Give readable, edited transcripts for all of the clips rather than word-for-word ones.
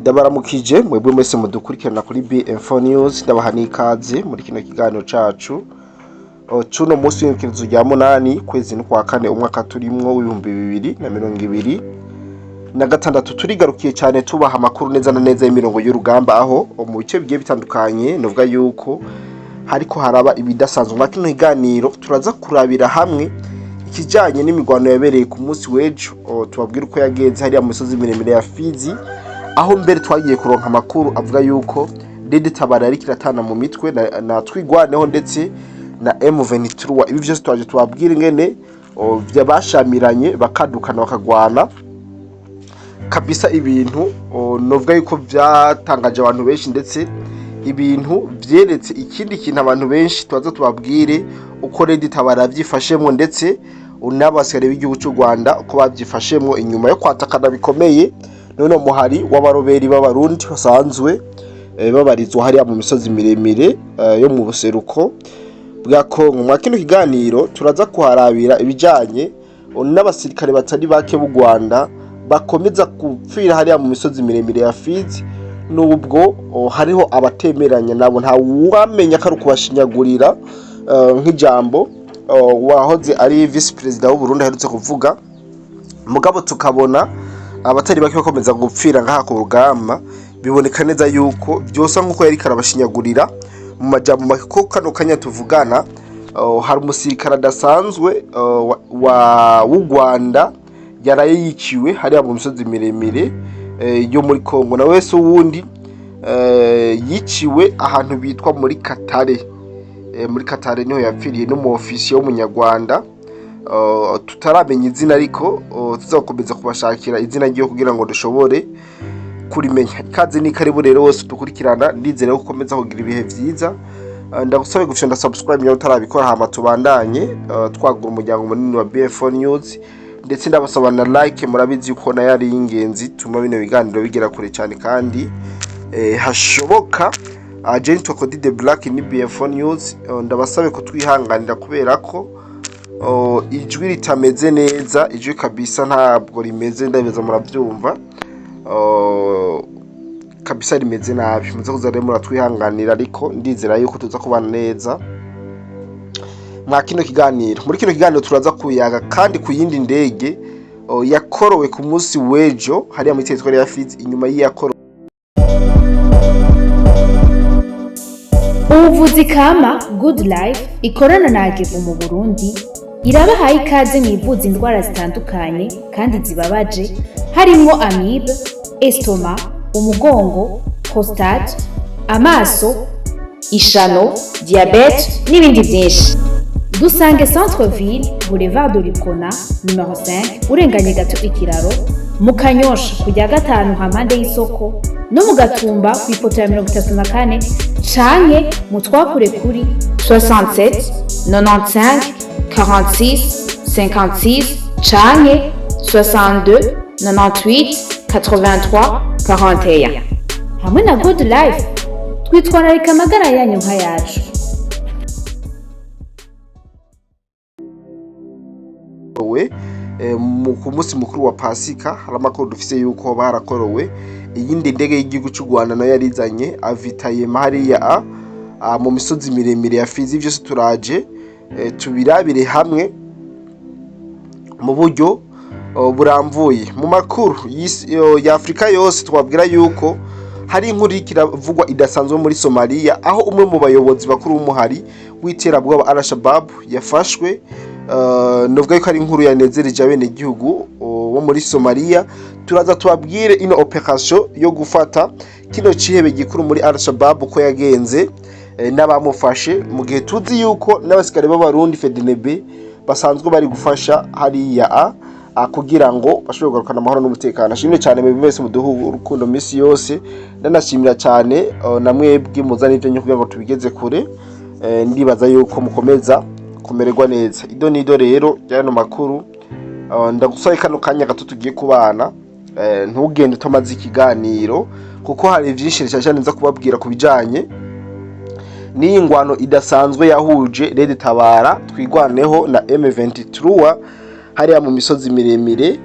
Ndabaramukije mwebwe mwese mudukurikirana kuri BM4 News, ndabaha n'ikaze muri kino kiganiro cacu cuno munsi w'igenekerezo rya 8 kwezi n'ukwa kane umwaka turimwo w'2026. Turigarukiye cyane tubaha amakuru neza na neza y'imirongo y'urugamba, aho mu bice bigiye bitandukanye novuga yuko hariko haraba ibidasanzwe. Mwa kino kiganiro turaza kurabira hamwe ikijanye n'imigwano yabereye ku munsi w'ejo, tubabwira uko yagenze hariya mu misozi miremire ya Fizi, aho mbere twagiye kuronka amakuru avuga yuko RED Tabara yariko iratana mu mitwe na Twigwaneho ndetse na M23. Ibi vyose twaje tubabwira ingene bashamiranye, bakadukana, bakagwana kabisa, ibintu novuga yuko vyatangaje abantu benshi, ndetse ibintu vyeretse ikindi kintu abantu benshi. Tubaza tubabwire uko RED Tabara yavyifashemwo, ndetse n'abasirikare b'igihugu c'u Rwanda uko bavyifashemwo inyuma yo kwatakana bikomeye none muhari w'abaroberi b'Abarundi basanzwe babarizwa hariya mu misozi miremire yo mu buseruko bwa Kongo. Mwa kino kiganiro turaza kuharabira ibijanye n'abasirikare batari bake b'u Rwanda bakomeza gupfira hariya mu misozi miremire ya Fizi, nubwo hariho abatemeranya nabo. Nta wamenya ko ari ukubashinyagurira, nk'ijambo wahoze ari vice perezida w'u Burundi aherutse kuvuga, mugabo tukabona abatari bake bakomeza gupfira ngaha ku rugamba. Biboneka neza yuko vyosa nkuko yariko arabashinyagurira mu majambo make, ko kano kanya tuvugana hari umusirikare adasanzwe w'u Rwanda yaraye yiciwe hariya mu misozi miremire yo muri Kongo. Na wese uwundi yiciwe ahantu bitwa muri Katare. Muri Katare niho yapfiriye, n'umu ofisiye w'Umunyarwanda tutaramenya izina, ariko tuzakomeza kubashakira izina ryiwe kugira ngo dushobore kurimenya. Ikaze ni karibu rero wose dukurikirana, ndizere ko ukomeza kugira ibihe vyiza. Ndagusabe gufyonda subscribe niba utarabikora, hama tubandanye twagura umuryango munini wa BF4 News, ndetse ndabasaba na like, murabizi yuko nayo ari ingenzi, tuma bino biganiro bigera kure cyane kandi hashoboka. Agent Cody the Black ni BF4 News. Ndabasabe kutwihanganira kubera ko ijwi ritameze neza, ijwi kabisa ntabwo rimeze, ndabeza murabyumva, kabisa rimeze nabi. Muze kuza rero muratwihanganira, ariko ndizera yuko tuza kubana neza mwa kino kiganiro. Muri kino kiganiro turaza kuyaga kandi ku yindi ndege yakorowe ku munsi w'ejo hariya muri territoire ya Fizi, inyuma y'iyakorowe Ubuvuzi kama Good Life ikorana na Agevu mu Burundi irabahaye ikaze mu ivuza indwara zitandukanye kandi zibabaje, harimwo amibe, estomac, umugongo, prostate, amaso, ishano, diabète n'ibindi byinshi. Dusange Centre Ville, Boulevard de l'Uprona numero 5, urenganye gato ikiraro mu Kanyosha kujya gatanu hampande y'isoko, no mu Gatumba ku ipoto ya 34, canke mu twakure kuri 67 95 46 56 canke 62 98 83 41. Hamwe na Good Life twitwararika amagara yanyu nk'ayacu. Ku munsi mukuru wa Pasika hari amakuru dufise yuko barakorowe iyindi ndege y'igihugu cy'u Rwanda, nayo yarizanye avitayema hariya mu misozi miremire ya Fizi. Byose turaje tubirabire hamwe mu buryo buramvuye. Mu makuru ya Afurika yose, twabwira yuko hari inkuru iriko iravugwa idasanzwe muri Somalia, aho umwe mu bayobozi bakuru b'umuhari w'iterabwoba Al-Shabaab yafashwe. Novuga yuko ari inkuru yanezereje abenegihugu bo muri Somalia. Turaza tubabwire ino operation yo gufata kino cihebe gikuru muri Al-Shabaab uko yagenze, n'abamufashe, mu gihe tuzi yuko n'abasikare b'Abarundi FDNB basanzwe bari gufasha hariya kugira ngo bashobore kugarukana amahoro n'umutekano. Ashimire cyane mwebwe mwese muduha urukundo misi yose, ndanashimira cyane na mwebwe muzana ibyo kugira ngo tubigeze kure. Ndibaza yuko mukomeza kumererwa neza. Ido nido rero ry'ano makuru, ndagusabe kano kanya gato tugiye kubana, ntugende utamaze ikiganiro, kuko hari vyinshi cyane cyane nza kubabwira ku bijanye n'iyi ngwano idasanzwe yahuje Red Tabara, Twigwaneho na M23 hariya mu misozi miremire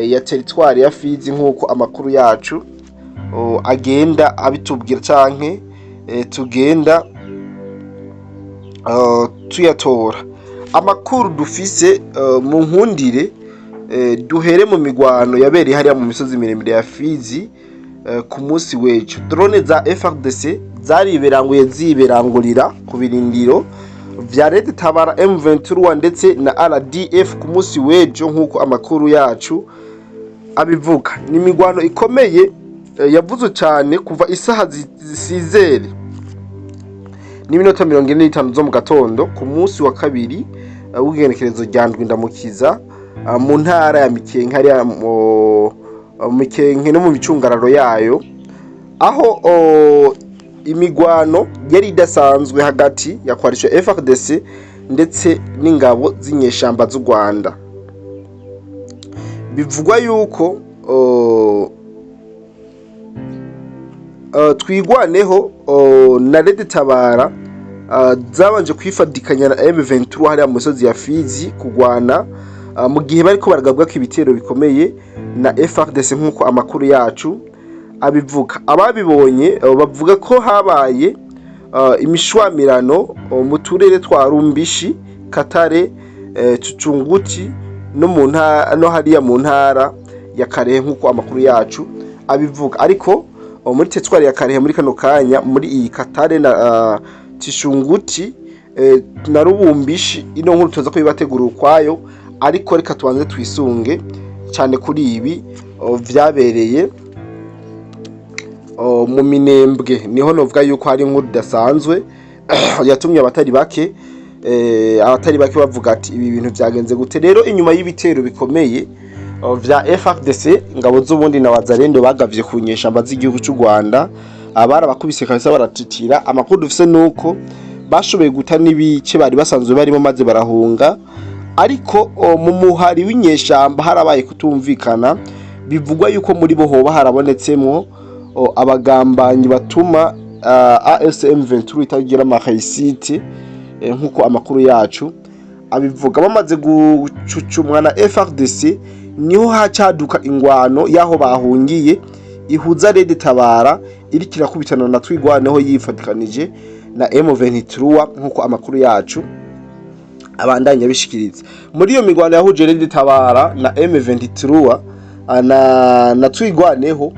ya teritwari ya Fizi, nk'uko amakuru yacu agenda abitubwira canke tugenda tuyatora. Amakuru dufise, mu nkundire duhere mu migwano yabereye hariya mu misozi miremire ya Fizi ku munsi w'ejo. Drone za FARDC zariberanguye ziberangurira ku birindiro vya Red Tabara, M23 ndetse na RDF ku munsi w'ejo, nk'uko amakuru yacu abivuga. Ni imigwano ikomeye yavuzwe cyane kuva isaha zisizere n'iminota 45 zo mu gatondo ku munsi wa kabiri w'igenekerezo rya 7 Ndamukiza, mu ntara ya Mikenke, hariya mu Mikenke no mu micungararo yayo, aho imigwano yari idasanzwe hagati ya coalition FARDC ndetse n'ingabo z'inyeshamba z'u Rwanda. Bivugwa yuko Twigwaneho na Red Tabara zabanje kwifadikanya na M23 hariya mu misozi ya Fizi kugwana, mu gihe bariko baragabwako ibitero bikomeye na FARDC, nk'uko amakuru yacu abivuga. Ababibonye bavuga ko habaye imishwamirano mu turere twa Rumbishi, Katare, Cucunguti no mu ntara no hariya mu ntara ya Karehe, nk'uko amakuru yacu abivuga. Ariko muri teritwari ya Karehe muri kano kanya, muri iyi Katare na Tishunguti na Rubumbishi, ino nkuru tuza kubibategura ukwayo. Ariko reka tubanze twisunge cyane kuri ibi vyabereye mu Minembwe. Niho novuga yuko hari inkuru idasanzwe yatumye abatari bake bavuga ati: "Ibi bintu vyagenze gute?" Rero inyuma y'ibitero bikomeye vya FARDC, ingabo z'ubundi na Wazalendo bagavye ku nyeshamba z'igihugu cy'u Rwanda, abarabakubise kabisa baratitira. Amakuru dufise nuko bashoboye guta n'ibice bari basanzwe barimo maze barahunga. Ariko mu muhari w'inyeshamba harabaye kutumvikana. Bivugwa yuko muri bo hoba harabonetsemwo abagambanyi batuma AFC M23 itagira ama réussite, nkuko amakuru yacu abivuga. Bamaze gucucumwa na FARDC, niho hacaduka ingwano y'aho bahungiye ihuza Red Tabara iriko irakubitana na Twigwaneho yifatikanije na M23, nkuko amakuru yacu abandanya abishikiriza. Muri iyo migwano yahuje Red Tabara na M23 na Twigwaneho,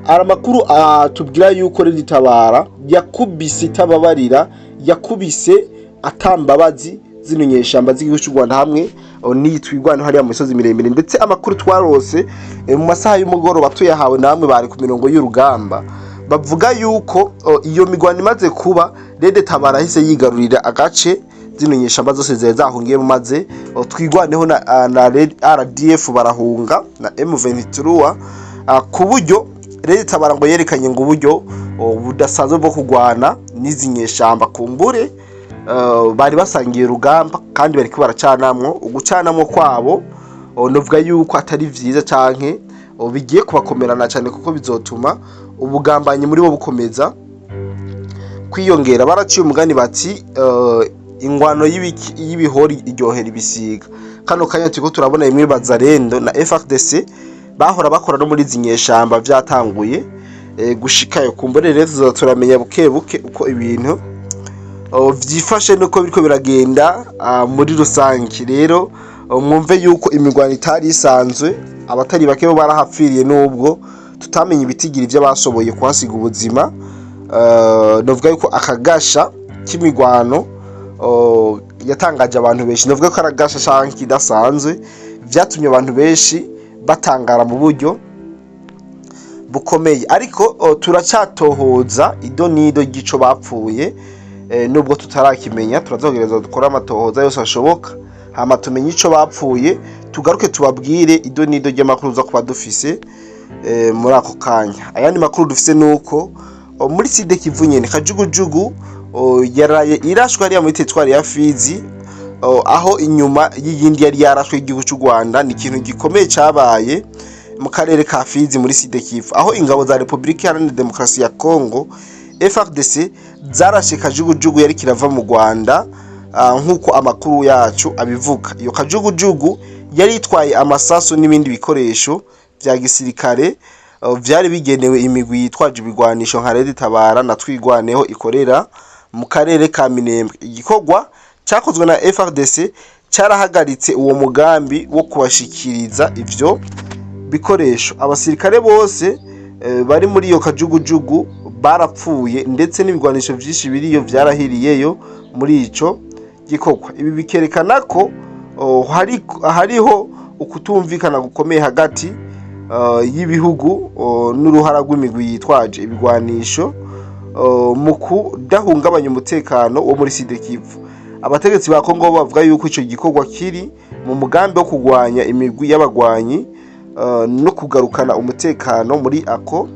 hari amakuru atubwira yuko Red Tabara yakubise itababarira, yakubise atambabazi zino nyeshamba z'igihugu cy'u Rwanda hamwe n'iyi Twigwaneho hariya mu misozi miremire. Ndetse amakuru twarose mu masaha y'umugoroba, tuyahawe namwe bari ku mirongo y'urugamba, bavuga yuko iyo migwano imaze kuba, Red Tabara yahise yigarurira agace zino nyeshamba zose zari zahungiyemo, maze Twigwaneho na RDF barahunga na M23, ku buryo Red Tabara ngo yerekanye ngo uburyo budasanzwe bwo kurwana n'izi nyeshamba. Kumbure bari basangiye urugamba kandi bariko baracanamwo. Ugucanamwo kwabo, novuga yuko atari vyiza canke bigiye kubakomerana cyane, kuko bizotuma ubugambanyi muri bo bukomeza kwiyongera. Baraciye umugani bati: "Ingwano y'ibihori iryohera ibisiga." Kano kanya turiko turabona imwe Bazarendo na FARDC bahora bakora no muri izi nyeshamba vyatanguye gushikayo. Kumbure rero tuzoza turamenya buke buke uko ibintu vyifashe nuko biriko biragenda muri rusange. Rero mwumve yuko imirwano itari isanzwe, abatari bake bo barahapfiriye, nubwo tutamenye ibitigiri vy'abashoboye kuhasiga ubuzima. Novuga yuko akagasha k'imigwano yatangaje abantu benshi. Novuga ko ari agasha canke kidasanzwe vyatumye abantu benshi batangara mu buryo bukomeye. Ariko turacatohoza ido nido ry'ico bapfuye, nubwo tutarakimenya. Turazogereza dukore amatohoza yose ashoboka, hama tumenye ico bapfuye, tugaruke tubabwire ido nido ry'amakuru tuza kuba dufise muri ako kanya. Ayandi makuru dufise nuko muri Sud Kivu nyene, kajugujugu yaraye irashwe hariya muri teritwari ya Fizi, aho inyuma y'iyindi yari yarashwe y'igihugu cy'u Rwanda. Ni ikintu gikomeye cabaye mu karere ka Fizi muri Sud Kivu, aho ingabo za Republika Iharanira Demokarasi ya Kongo, FARDC, zarashe kajugujugu yari kirava mu Rwanda, nk'uko amakuru yacu abivuga. Iyo kajugujugu yari itwaye amasasu n'ibindi bikoresho vya gisirikare. Vyari bigenewe imigwi yitwaje ibigwanisho nka Red Tabara na Twigwaneho ikorera mu karere ka Minembwe. Igikorwa cakozwe na FARDC carahagaritse uwo mugambi wo kubashikiriza ivyo bikoresho. Abasirikare bose bari muri iyo kajugujugu barapfuye, ndetse n'ibigwanisho vyinshi biriyo vyarahiriyeyo muri ico gikorwa. Ibi bikerekana ko hariho ukutumvikana gukomeye hagati y'ibihugu n'uruhara rw'imigwi yitwaje ibigwanisho mu kudahungabanya umutekano wo muri Sud Kivu. Abategetsi ba Kongo bavuga yuko ico gikorwa kiri mu mugambi wo kurwanya imigwi y'abagwanyi no kugarukana umutekano muri ako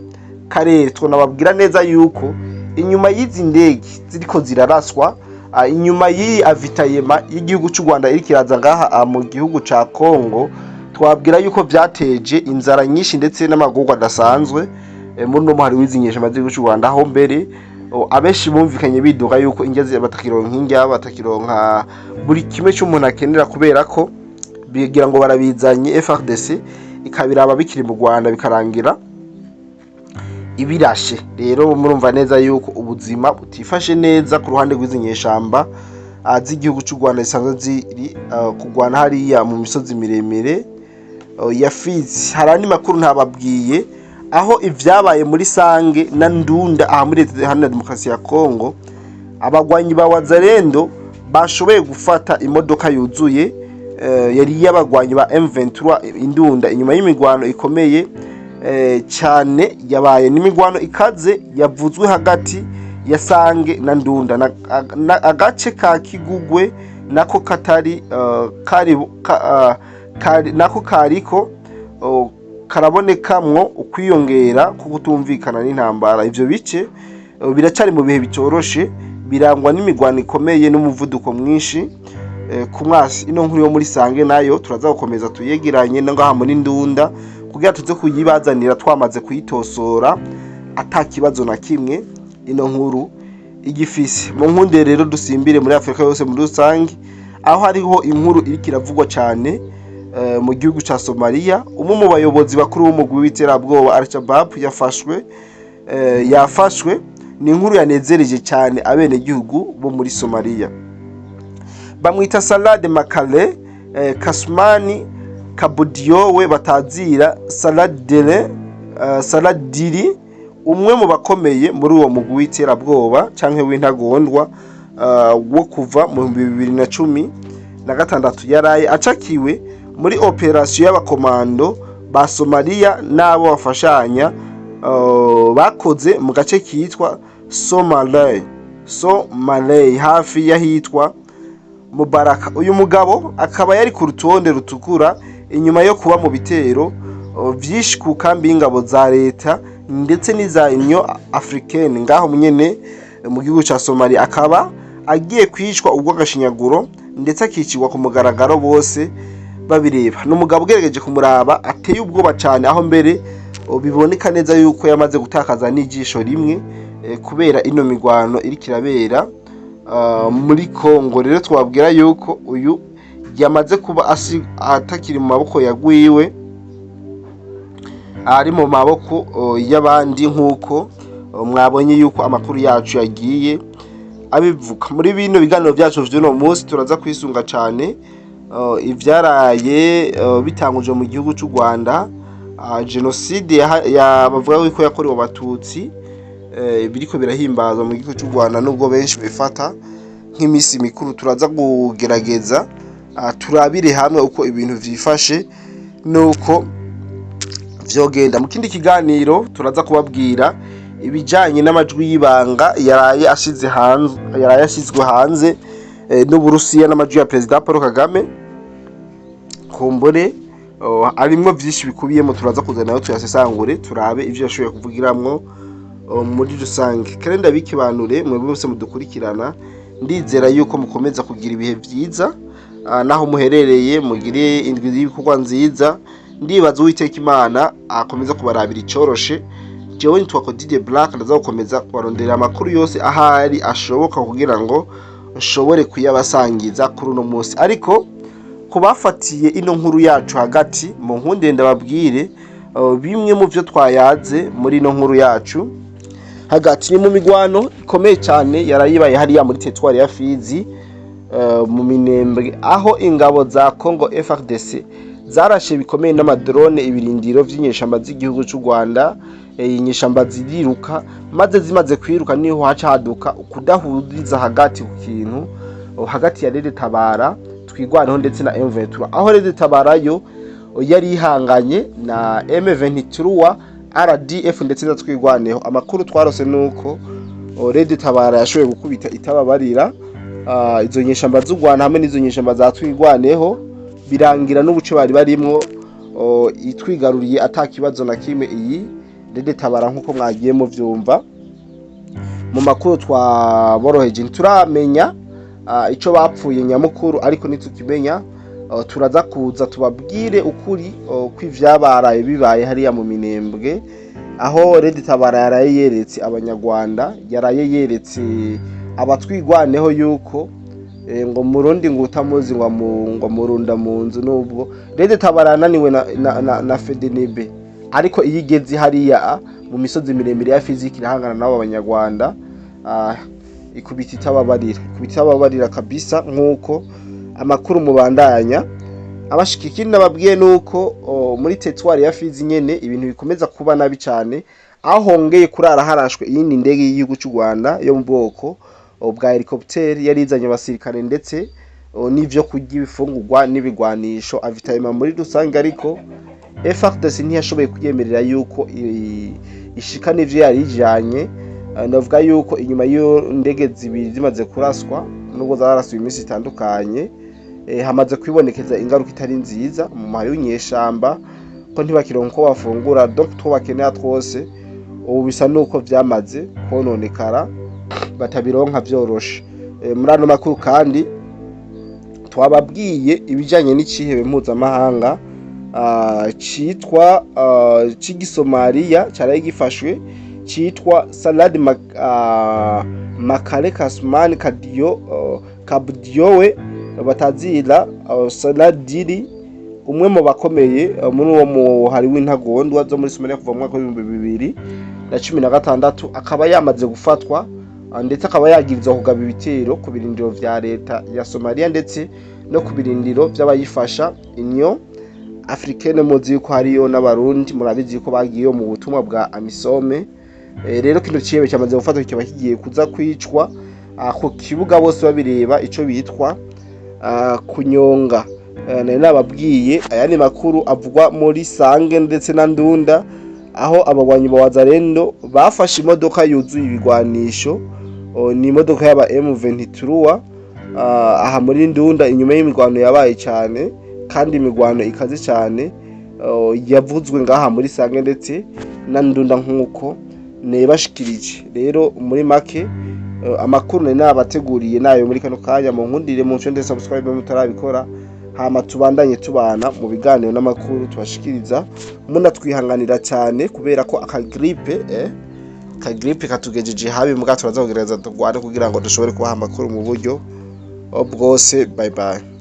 karere. Tunababwira neza yuko inyuma y'izi ndege ziriko ziraraswa, inyuma y'iyi ravitaillement y'igihugu c'u Rwanda iriko iraza ngaha mu gihugu ca Kongo, twabwira yuko vyateje inzara nyinshi ndetse n'amagorwa adasanzwe muri uno muhari w'izi nyeshamba z'igihugu c'u Rwanda, aho mbere abenshi bumvikanye bidoga yuko indya batakironka indya, batakironka buri kimwe c'umuntu akenera, kubera ko bigira ngo barabizanye, FARDC ikabiraba bikiri mu Rwanda, bikarangira ibirashe. Rero murumva neza yuko ubuzima butifashe neza ku ruhande rw'izi nyeshamba z'igihugu c'u Rwanda zisanzwe ziri kurwana hariya mu misozi miremire ya Fizi. Hari andi makuru ntababwiye, aho ivyabaye muri Sange na Ndunda aha muri Leta Iharanira Demokarasi ya Kongo, abagwanyi ba Wazalendo bashoboye gufata imodoka yuzuye yari iy'abagwanyi ba M23 Indunda, inyuma y'imigwano ikomeye cyane yabaye n'imigwano ikaze yavuzwe hagati ya Sange na Ndunda na agace ka Kigugwe nako katari kari ka, kari nako kariko karabonekamwo ukwiyongera ko kutumvikana n'intambara. Ivyo bice biracari mu bihe bitoroshe, birangwa n'imigwano ikomeye n'umuvuduko mwinshi ku mwasi. Ino nkuru yo muri Sange nayo turaza gukomeza tuyegeranye no ngaha muri Ndunda kugira tuze kuyibazanira twamaze kuyitosora ata kibazo na kimwe ino nkuru igifise. Mu nkunde rero dusimbire muri Afrika yose muri rusange, aho hariho inkuru iriko iravugwa cane mu gihugu ca Somalia. Umwe mu bayobozi bakuru b'umugwi w'iterabwoba Al-Shabaab yafashwe. Ni inkuru yanezereje cyane abenegihugu bo muri Somalia. Bamwita Salade Makale Kasmani Kabudiowe batazira Saladere Saladiri, umwe mu bakomeye muri uwo mugwi w'iterabwoba canke w'intagondwa wo kuva mu 2016, yaraye acakiwe muri operasiyo y'abakomando ba Somalia n'abo bafashanya bakoze mu gace kitwa Somaley hafi y'ahitwa Mubaraka. Uyu mugabo akaba yari ku rutonde rutukura inyuma yo kuba mu bitero vyinshi ku kambi y'ingabo za leta ndetse n'iza Union Africaine ngaho nyene mu gihugu ca Somalia, akaba agiye kwicwa ubwo agashinyaguro ndetse akicirwa ku mugaragaro bose babireba. Ni umugabo ugerageje kumuraba ateye ubwoba cyane, aho mbere biboneka neza yuko yamaze gutakaza n'ijisho rimwe kubera ino migwano iriko irabera muri Kongo. Rero twabwira yuko uyu yamaze kuba atakiri mu maboko yagwiwe, ari mu maboko y'abandi, nk'uko mwabonye yuko amakuru yacu yagiye abivuga. Muri bino biganiro byacu vy'uno munsi turaza kwisunga cane ivyaraye bitanguje mu gihugu c'u Rwanda, jenoside bavuga yuko yakorewe abatutsi, biriko birahimbazwa mu gihugu c'u Rwanda, nubwo benshi bifata nk'imisi mikuru. Turaza kugerageza turabire hamwe uko ibintu vyifashe nuko vyogenda. Mu kindi kiganiro turaza kubabwira ibijanye n'amajwi y'ibanga yaraye ashize hanze, yaraye ashizwe hanze n'Uburusiya, n'amajwi ya Perezida Paul Kagame. Kumbure arimwo vyinshi bikubiyemo, turaza kuza nayo tuyasesangure, turabe ivyo yashoboye kuvugiramwo muri rusange. Kandi ndabikibanure mwebwe mwese mudukurikirana, ndizera yuko mukomeza kugira ibihe vyiza naho muherereye, mugire indwi y'ibikorwa nziza. Ndibaza Uwiteka Imana akomeza kubarabira icoroshe. Jewe nitwa Codide Black, ndaza gukomeza kubarondera amakuru yose ahari ashoboka kugira ngo nshobore kuyabasangiza kuri uno munsi. Ariko kubafatiye ino nkuru yacu hagati, mu nkunde ndababwire Bimwe mu byo twayaze muri ino nkuru yacu hagati ni mu migwano ikomeye cyane yarayibaye hariya muri teritwari ya Fizi, mu Minembwe, aho ingabo za Congo FARDC zarashe bikomeye n'amadrone ibirindiro vy'inyeshamba z'igihugu cy'u Rwanda. Inyeshamba ziriruka, maze zimaze kwiruka niho haca haduka kudahuriza hagati ku kintu hagati ya RED Tabara, Twigwaneho ndetse na M23, aho RED Tabara yo yari ihanganye na M23 RDF ndetse na Twigwaneho. Amakuru twarose nuko RED Tabara yashoboye gukubita itababarira izo nyeshamba z'u Rwanda hamwe n'izo nyeshamba za Twigwaneho, birangira n'ubuce bari barimwo itwigaruriye ata kibazo na kimwe iyi RED Tabara, nkuko mwagiye muvyumva mu makuru twaboroheje. Ntituramenya ico bapfuye nyamukuru, ariko nitukimenya turaza kuza tubabwire ukuri kw'ivyabaraye bibaye hariya mu Minembwe, aho RED Tabara yaraye yeretse Abanyarwanda, yaraye yeretse abatwigwaneho yuko ngo murundi ngo utamuzi ngo amurunda mu nzu. Nubwo RED Tabara yananiwe na FDNB, ariko iyo igeze hariya mu misozi miremire ya Fizi irahangana n'abo Banyarwanda, ikubita itababarira, ikubita itababarira kabisa, nk'uko amakuru mubandanya abashika. Ikindi nababwiye nuko muri teritwari ya Fizi nyene ibintu bikomeza kuba nabi cyane, aho hongeye kurara harashwe iyindi ndege y'igihugu cy'u Rwanda yo mu bwoko bwa helicopter, yari izanye abasirikare ndetse n'ivyo kurya, ibifungurwa n'ibigwanisho, ravitaillement muri rusange, ariko FARDC ntiyashoboye kuyemerera yuko ishika n'ivyo yari ijanye. Ndavuga yuko inyuma y'iyo ndege zibiri zimaze kuraswa, nubwo zaraswe iminsi itandukanye, hamaze kwibonekeza ingaruka itari nziza mu muhari w'inyeshamba, ko ntibakironka uko bafungura, donc two bakenera twose ubu bisa nuko vyamaze kononekara, batabironka vyoroshe. Muri ano makuru kandi twababwiye ibijanye n'icihebe mpuzamahanga citwa c'igisomaliya caraye gifashwe, citwa Salad Makale Kasman Kadio Kabdiowe batazira Saladiri, umwe mu bakomeye muri uwo muhari w'intagondwa zo muri Somalia kuva mu mwaka w'2016, akaba yamaze gufatwa, ndetse akaba yagirizwa kugaba ibitero ku birindiro vya leta ya Somalia ndetse no ku birindiro vy'abayifasha, Union Africaine. Muzi yuko hariyo n'Abarundi, murabizi yuko bagiye mu butumwa bwa AMISOM. Rero kino cihebe cyamaze gufatwa, kikaba kigiye kuza kwicwa ku kibuga bose babireba, ico bitwa kunyonga. Nari nababwiye ayandi makuru avugwa muri Sange ndetse na Ndunda, aho abagwanyi ba Wazalendo bafashe imodoka yuzuye ibigwanisho, ni imodoka y'aba M23 aha muri Ndunda, inyuma y'imigwano yabaye cyane kandi imigwano ikaze cyane yavuzwe ngaha muri Sange ndetse na Ndunda, nk'uko nebashikirije. Rero muri make amakuru nari nabateguriye nayo muri kano kanya. Mu nkundire mu nce subscribe mutarabikora, hama tubandanye tubana mu biganiro n'amakuru tubashikiriza. Munatwihanganira cyane kubera ko akagrippe kagrippe katugejeje habi, muga turaza kugerageza turwane kugira ngo dushobore kubaha amakuru mu buryo bwose. Bye bye.